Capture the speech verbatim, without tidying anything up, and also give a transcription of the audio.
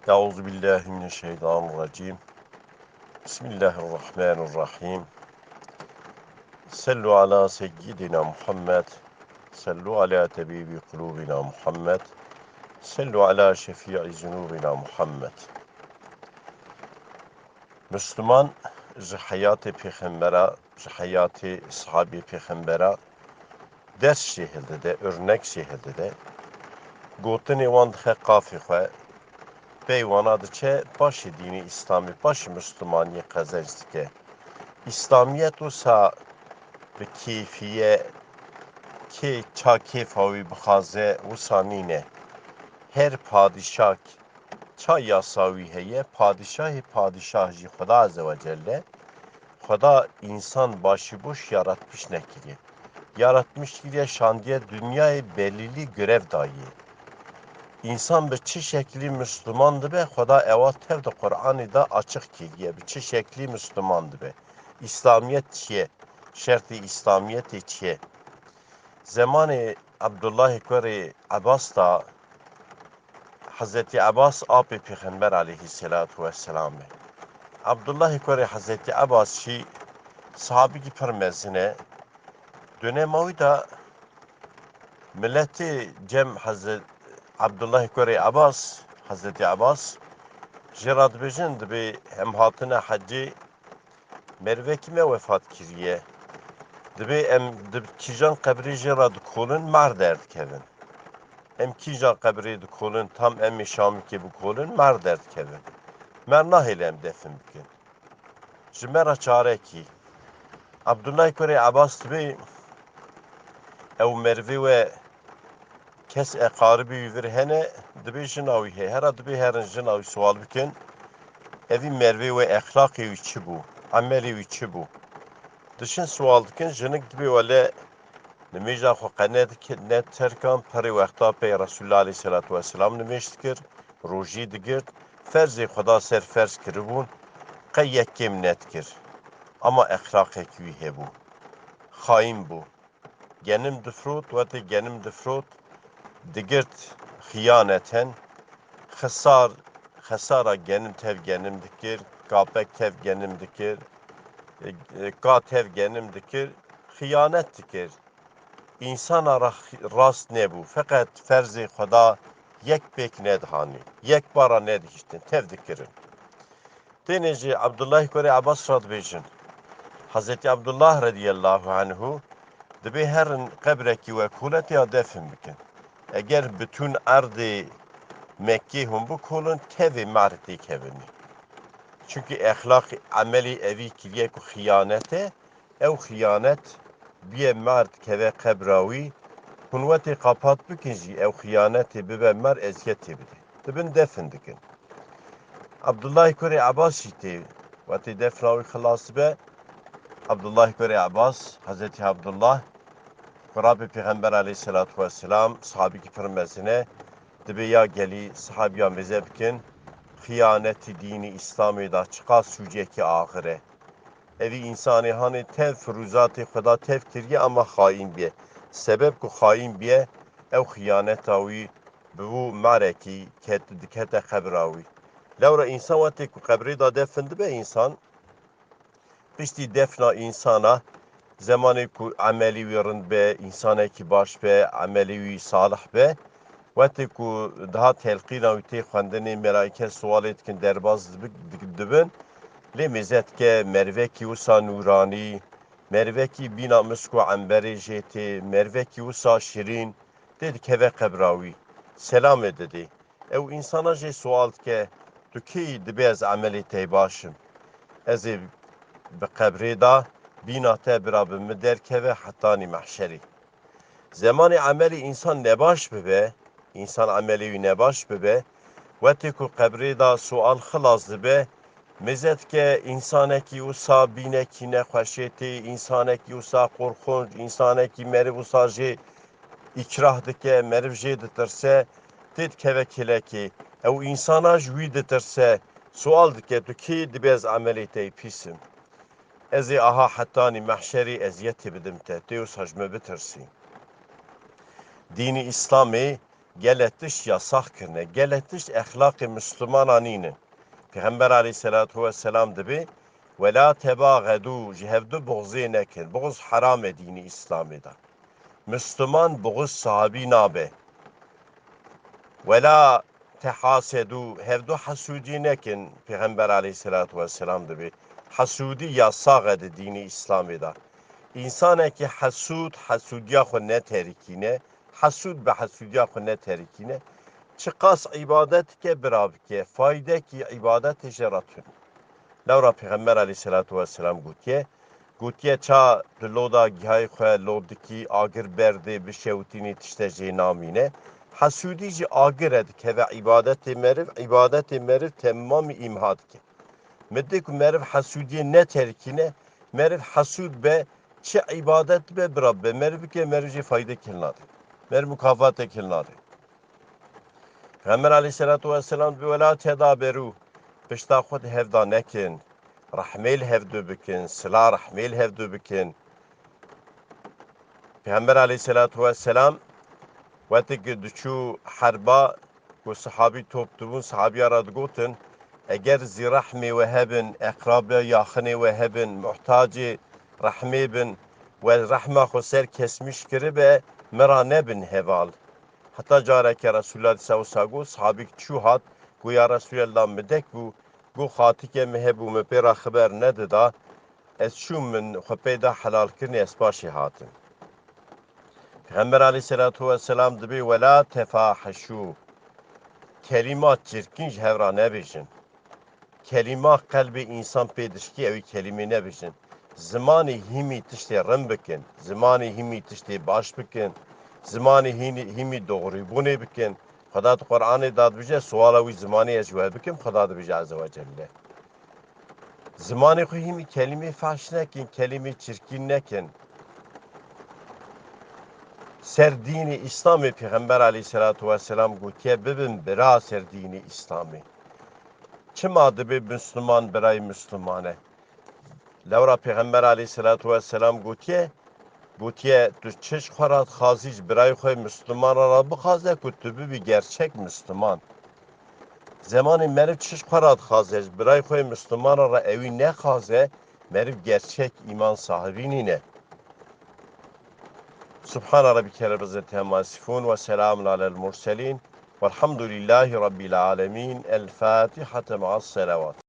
Euzu billahi mineşşeytanirracim. Bismillahirrahmanirrahim. Sellu ala seyyidina Muhammed. Sellu ala tebibi kulubina Muhammed. Sellu ala şefii zunubina Muhammed. Müslüman ji heyatê pêxembera, ji heyatê sahabê pêxembera ders jê hildide, örnek jê hildide. Gotinê wan dixe qafê xwe, pey wana diçe, paşê dînê Îslamê, paşê Müslümaniyê qezenc dike. Îslamiyet wisa bi kêfî ye, kê ça kêfa wî bixwaze, wisa nîne. Her padîşak ça yasa wî heye, padîşahê padîşah jî Xweda Azze ve Celle, Xweda însan başîboş yaratmiş nekiriye. Yaratmiş kiriye, şandiye dinyayê, belîlî görev dayiye. Însan bi çi şeklî Müslüman dibe, Xweda ewa tev di Qur'anê de açiq kiriye, bi çi şeklî Müslüman dibe. Îslamiyet çi ye? Şertê Îslamiyetê çi ye? Zemanê Abdullahê kurê Ebas da, Hezretî Ebas apê Pêxember aleyhisselatu vesselam e. Abdullahê kurê Hezretî Ebas jî sahabikî pir mezin e. Dönema wî de miletê cem Hezret-, Abdullahê kurê Ebas, Hezretî Ebas, jê re dibêjin, dibê em hatine hecê, merivekî me wefat kiriye. Dibê em di kîjan qebrê jê re dikolin, me re derdikevin. Em kîjan qebrê dikolin, tam em ê Şamikê bikolin, me re derdikevin. Me re nahêle em defin bikin. Ji me re çare kî. Abdullah kurê Ebas dibê ew merivê we kes eqaribî wî vir hene, dibê jina wî heye. Hera dibê herin jina wî siwal bikin. Evî merivê we exlaqê wî çi bû? Emelê wî çi bû? Diçin siwal dikin, jinik dibê wele nimêja xwe qe nedike-, neterkan, pirê wexta pey Resulullah aleyhisselatu vesselam nimêj dikir, rojî digirt, ferzê Xweda ser ferz kiribûn, qe yek kêm nedikir. Ama exlaqekî wî hebû. Xayîn bû. Genim difrot, wetê genim difrot, digirt xiyaneten, xisar, xesara genim tev genim dikir, kapek tev genim dikir, e, e, ka tev genim dikir, xiyanet dikir. Însana ra rast nebû, feqet ferzê Xweda yek pêk nedihanî, yek bara nedihiştin, tev dikirin. Tênê jî Abdullah kurê Ebas re dibêjin. Hezretî Abdullah radiyallahu anhu dibê herin qebrekî we koletê ya defin bikin. Eger bitûn erdê Mekkê hûn bikolin, tevê me re têkevinî. Çunkî exlaq emelî evî kiriye ku xiyanet e, ew xiyanet bûye me re dikeve qebra wî, hûn wetê qapat bikin jî ew xiyanetê bibe me re eziyetê bide. Dibin defin dikin. Abdullah kurê Ebas jî tê, wetê defna wî xilas dibe. Abdullah kurê Ebas, Hezretî Abdullah, kurabê Pêxember aleyhisselatu vesselam, sahabîkî pir mezin e, dibê ya gelî sahabiyan mêze bikin, xiyanetî dînî Îslamê de çiqas sûcekî axir e. Evî însanê hanê tev firûzatê Xweda tev kiriye ama xayîn biye. Sebeb ku xayîn biye, ew xiyaneta wî bi wû marekî ket, dikete qebra wî. Lewra însan wextê ku qebrê de defin dibe însan, piştî defna însana, zemanê ku emelî wî rind be, însanekî baş be, emelî wî salih be, wextê ku daha telqîna wî tê xwendinê, melaîke siwalê dikin, derbas dibi-, dik-, dibin, lê mêze dike merivekî wisa nûranî, merivekî bîna misk û emberê jê tê, merivekî wisa şirîn, tê dikeve qebra wî, selamê didê. Ew însana jê sual dike, tu kî yî? Dibê ez emelê te yê baş im. Ez ê bi qebrê de bîna te bira bi min derkeve hetanî mehşerê. Zemanê emelê însan nebaş bibe, însan emelê wî nebaş bibe, wextê ku qebrê de sual xilas dibe, mêze dike însanekî wisa bînekî nexweşê tê, însanekî wisa qorxunc, însanekî meriv wisa jê îkrah dike, meriv jê ditirse, tê dikeve kêlekê. Ew însana ji wî ditirse, sual dike, tu kî? Dibê ez emelê te yê pîs im. Ez ê aha hetanî mehşerê eziyetê bidim te, tê wisa ji min bitirsî. Dînî Îslamê Gelek tişt yasax kirine. Gelek tişt exlaqê Mislimana nînin. Pêxember aleyhisselatu vesselam dibê, "Wela tebaxedû, ji hevdu buxzê nekin." Buxz heram e dînê Îslamê de. Misliman buxz sahabî nabe. "Wela tehasedû, hevdu hesûdî nekin." Pêxember aleyhisselatu vesselam dibê. Hesûdî yasax e di dînê Îslamê de. Însanekî hesûd, hesûdiya xwe neterikîne. Hesûd bi hesûdiya xwe neterikîne. Çiqas îbadet dike, bira bike, faydekî îbadetê jê re tune. Lewra Pêxember aleyhisselatu vesselam gotiye, gotiye, "Ça di lo da gihayê xwe lo dikî, agir berdê, bişewitînî, tişte jê namîne." Hesûdî jî agir e, dikeve îbadetê meriv, îbadetê meriv temamî îmha dike. Midê ku meriv hesûdiyê neterikîne, meriv hesûd be, çi îbadet be, bira be, meriv bike, meriv jê faydek hil nade. Meriv mukafatek hil nade. Pêxember aleyhisselatu vesselam dibê, "Wela tedaberû, pişta xwe di hev de nekin. Rehmê li hevdu bikin, sila rehmê li hevdu bikin." Pêxember aleyhisselatu vesselam wextê ku diçû herba, ku sahabî top dibûn, sahabiya re digotin, "Eger zî rehmê we hebin, eqrabê yaxinê we hebin, muhtacê rehmê bin, we rehma xwe ser kesmîş kiribe, min re nebin heval." Heta careke Resulullah dîsa wisa got, sahabîk çû hat, got, "Ya Resulallah, min dek bû, got, xatike min hebû, min pê re xiber nedida, ez çûm, min xwe pê da helalkirinê, ez paşê hatim." Pêxember aleyhisselatu vesselam dibê, "Wela tefaheşû." Kelîma çirkin ji hev re nebêjin. Kelîma qelbê însan pê dişkî, ew ê kelîmê nebêjin. Zimanê hîmî tiştê rind bikin. Zimanê hîmî tiştê baş bikin. Zimanê hînî-, hîmî doğrubûnê bikin. Xweda di Qur'anê de dibêje, "Suala wî zimanê ez ji we bikim." Xweda dibêje Azze ve Celle. Zimanê xwe hîmî kelîmê fahş nekin, kelîmê çirkîn nekin. Ser dînê Îslamê Pêxember aleyhisselatu vesselam gotiye, "Bibin bira ser dînê Îslamê." Çima dibê Misliman birayê Misliman e? Lewra Pêxember aleyhisselatu vesselam gotiye, gotiye, "Tu çi ji xwe re dixwazî, ji birayê xwe Misliman re re bixwaze ku tu bibî gerçek Misliman." Zemanê meriv çi ji xwe re dixwaze, ji birayê xwe Misliman re re ewî nexwaze, meriv gerçek îman sahibî nîne. Subhana Rabbike Rabbil İzzeti Amma Yasifun ve Selamun Alel Murselin velhamdülillahi Rabbil Alemin. El Fatiha ma'as Selavat.